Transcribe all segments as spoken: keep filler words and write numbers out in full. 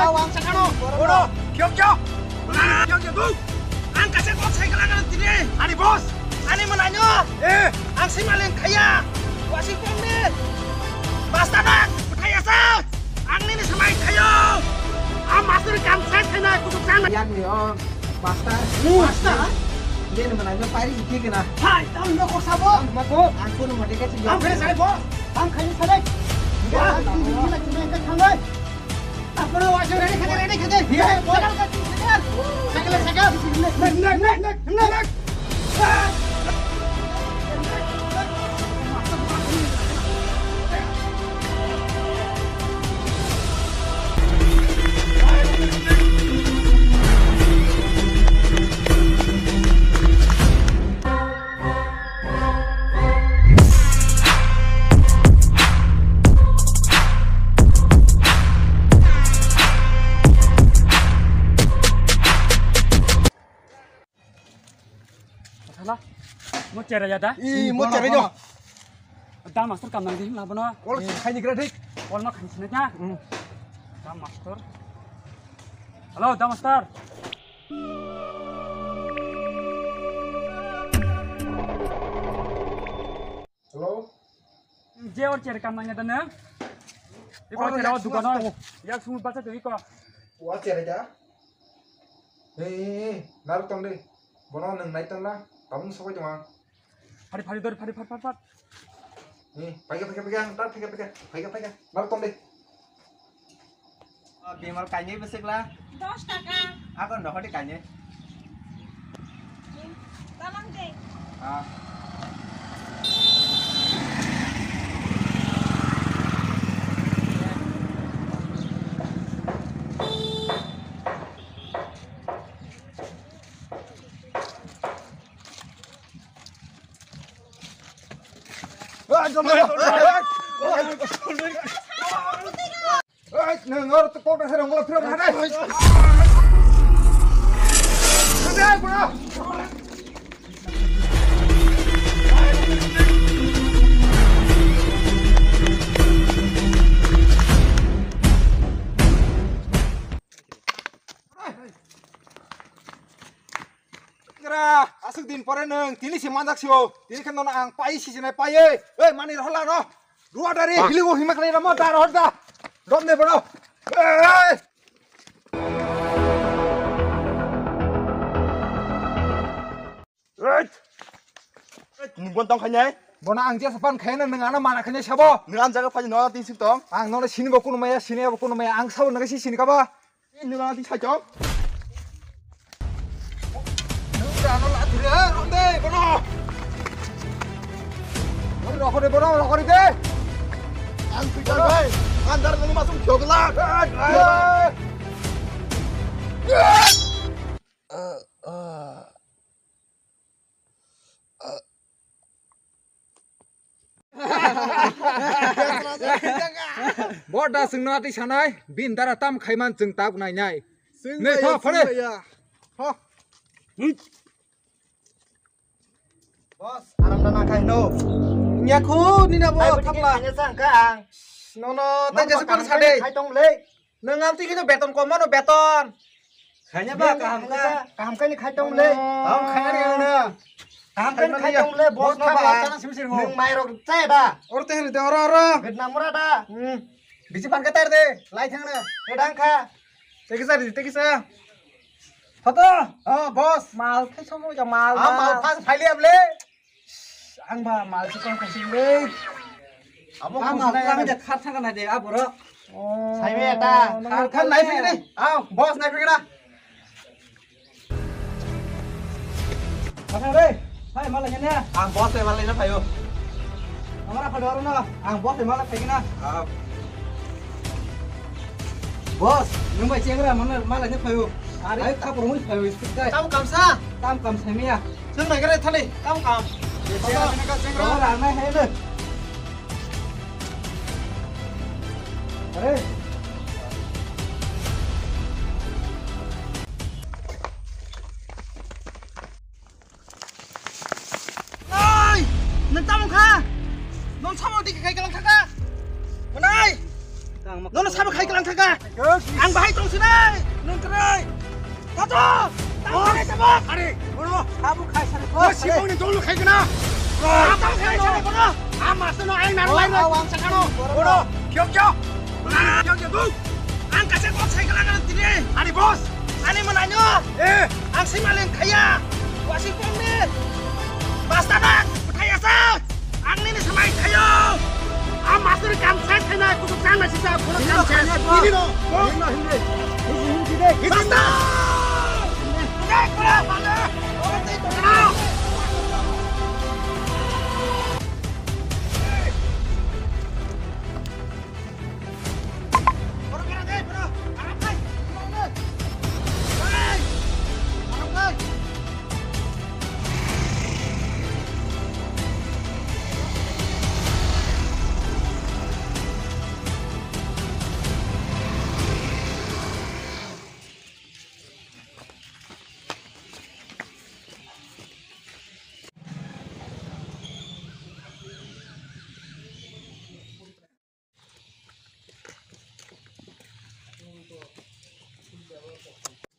Ang sakano. Bono. Kyo kyo. Kyo kyo tu. Ang kasi boss cycle ang tini. Ani boss. Ani mananyo. Eh. Ang si malen kaya. Wasi kong ni. Basta na. Kaya sa. Ang nini samai kayo. Ang master kam sai sai na kutuk sana. Yang ni oh. Basta. Basta. Dia ni mananyo pari iki kena. Hai, tang no kok sabo. Mako. Aku no mati kasi. Ang kaya sai boss. Ang kaya sai. Ya, ang sini lagi main ke thangai. Apa lo wajah ready kade ready kade. Iya, boy. Sakal sakal. Sakal sakal. Nek nek nek nek nek. Thala, mo chera ya da? Ih, mo chera yo. Da master kam nang di, labono. Kol khaini gra thik. Kol ma khaini sinai na. Hmm. Da master. Hello, da master. Hello? Je or chere kam nangya da nang? Iko chere o dukan o. Yak sumu bacha tu iko. Wa chere ja? He, he, he, naruk tong de. Bono nang nai tong la. Tabung sobai tong ang. Phari, phari, dori, phari, phari, phari, phari. He, paika, paika, paika, ang tar paika, paika, paika, paika. Naruk tong de. O, bimal kainwi bwswk la? Dos taka. Ako nohodi kainwi. Talang de. Ah. Oi, nang ngor tu kok dasar ngol phirap hade. Hade, bro. Kra, aswk din pore nwng tini se manjak sio. Tini khe nono ang pai sijinai paiye. Ei, mani rohor la no. Ruwa dari, hilingo hima khlai ramo, dar hor da. Rom de bro. Ei! Ei! Ei, nung bon tong khainai? Bono ang jesa pan khaina nung ana mana khainai sabo. Nung an jaga phai no tin sing tong. Ang nono sini bo kuno maya, sini bo kuno maya, ang sabo nung si sini kaba. Nung ano di sajong. Nung ano lagi re, ronde, bono. Bono rokori, bono rokori de. Ang pikir bai, andar nung masuk jogla. Bo da chwngno atwi sanai, bini dara tam khaiman chwng tak nainai. Chwng Nei, bai tho, ya, phare. Chwng bai ya. Tho. Boss, aram da na khai no. Nya khu, ni na bo, Ai, thapla. Kanya sang ka ang. No, no, Mang tanya pa sepon kaham sade. Khai tong le. Nwng amtwi khe beton kom mano, beton. Khaina ba kaham kha. Kaham khaini khai tong le. Kaham khaina ri na. Kaham khaini khai tong le, boss no ba. Nwng mai rok chai ba. Or te hri de ora ora. Git namra da. Hmm. Bisi pan ka tar de, lai thang na. Te dang kha. Te kisa ri, te kisa. Photo. Oh, boss. Mal khai somo ja mal. Ah, mal phas phai le able. Ang ba mal si kong kasi le. Abo ang khusna ang ya. Ja khar thang na de aboro. Oh. Sai me ta. Khar khar nai phik ni. Aw, boss nai phik na. Apa re? Hai, mal ni na. Ang boss le mal ni na phayo. Amara phado aro na. Ang boss le mal phai na. Ah. Boss, nwng bai chengra mano malai ni phaio. Are khapor mui phaio speed dai. Tam kamsa. Tam kamsa miya. Chwng nai gare thali, tam kam. Chengra ni ka chengra. Ora nai hai le. Are. Oi! Nwng tamo kha? Nwng samo di khai kalang thaka? Manai! Nono samo khai kalang thaka? Ang bahai tong sinai, nung krai. Tato, tang krai tabak. Ari, bono. Sabu khai sari. Bono sibong ni dolu khai kena. Tato khai sari bono. Ama seno ang nang lai nang sakano. Bono. Kyo kyo. Kyo kyo dong. Ang kasih kok saya kena kena tini. Ari bos. Ani mana nyo? Eh. Ang si malin kaya. Wasi kong ni. Basta na. Kaya sa. Ang nini samai khayo. A masri kam sai sai na kutuk sang na sisa kutuk kam sai. Nini no. Nini no hindi. Hindi hindi de. Basta. Hindi kula bala. Orang tei to na.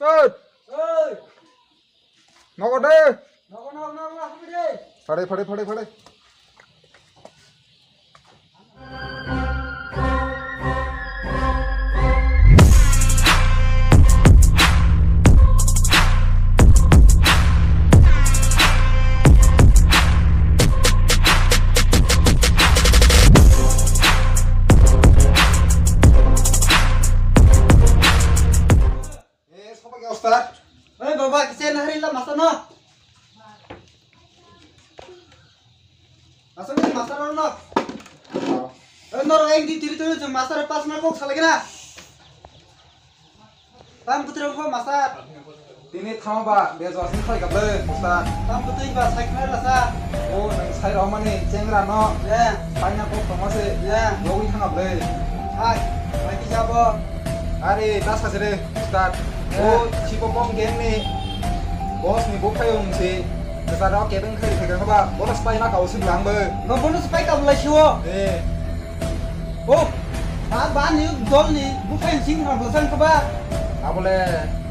Start! Nogo de! Nogo, nogo, nogo, habi de! Phare, phare, phare, phare. Eh, soba ke ustad? Eh, baba, kise nahari la masano. Asal ni masar no. Oh. Eh, nor eng di tiri tiri jeng masar pas na kok salagi na. Tam putri ko masar. Tini thama ba, be jo asing khai gabe, ustad. Tam putri ba sai khai la sa. O, nang sai rao mani, chengra no. Ya. Sai na kok tongma se. Ya. Yogwi thang gabe. Hai, mai ki jabo. Are, ta sa jere, ustad. Ya. O, chipo pom geng ni. Boss ni bo khai ung si. Kesa rao kebeng khai khai ba. Bono spy na kau si blang be. No, bono spy ka bulai siwo. Eh. Oh, ba, ba ni dol ni buphai sing ma bwsang kha ba. Abole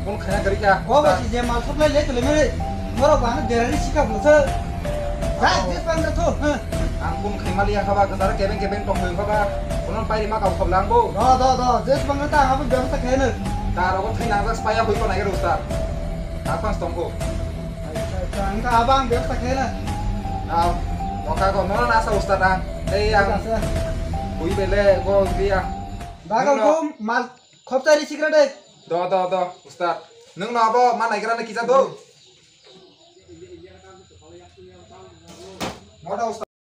kun khaina gari kha. Oh, ba si je mal supply le tole mere. Moro ba na derari sika bwsa. Sa je pang da tho. Ang kun khai mali ya kha ba, gandara kebeng kebeng tong hoi kha ba. Kuno pai ma ka khoblang bo. Do, do, do, je pang da ang abo byabsa khaina. Ka rogo thai nang jak spaya hoi ko nai ro star. Apa stong ko. Acha, acha, ang ka abang byabsa khaina. Au, doka ko nono nasa ustad ang. Tei ang. Acha. Hui bele go dia. Bagal ko mal khopchari sikra de. Do, do, do, ustad. Nung no abo ma naigra na kisa do. Moda ustad.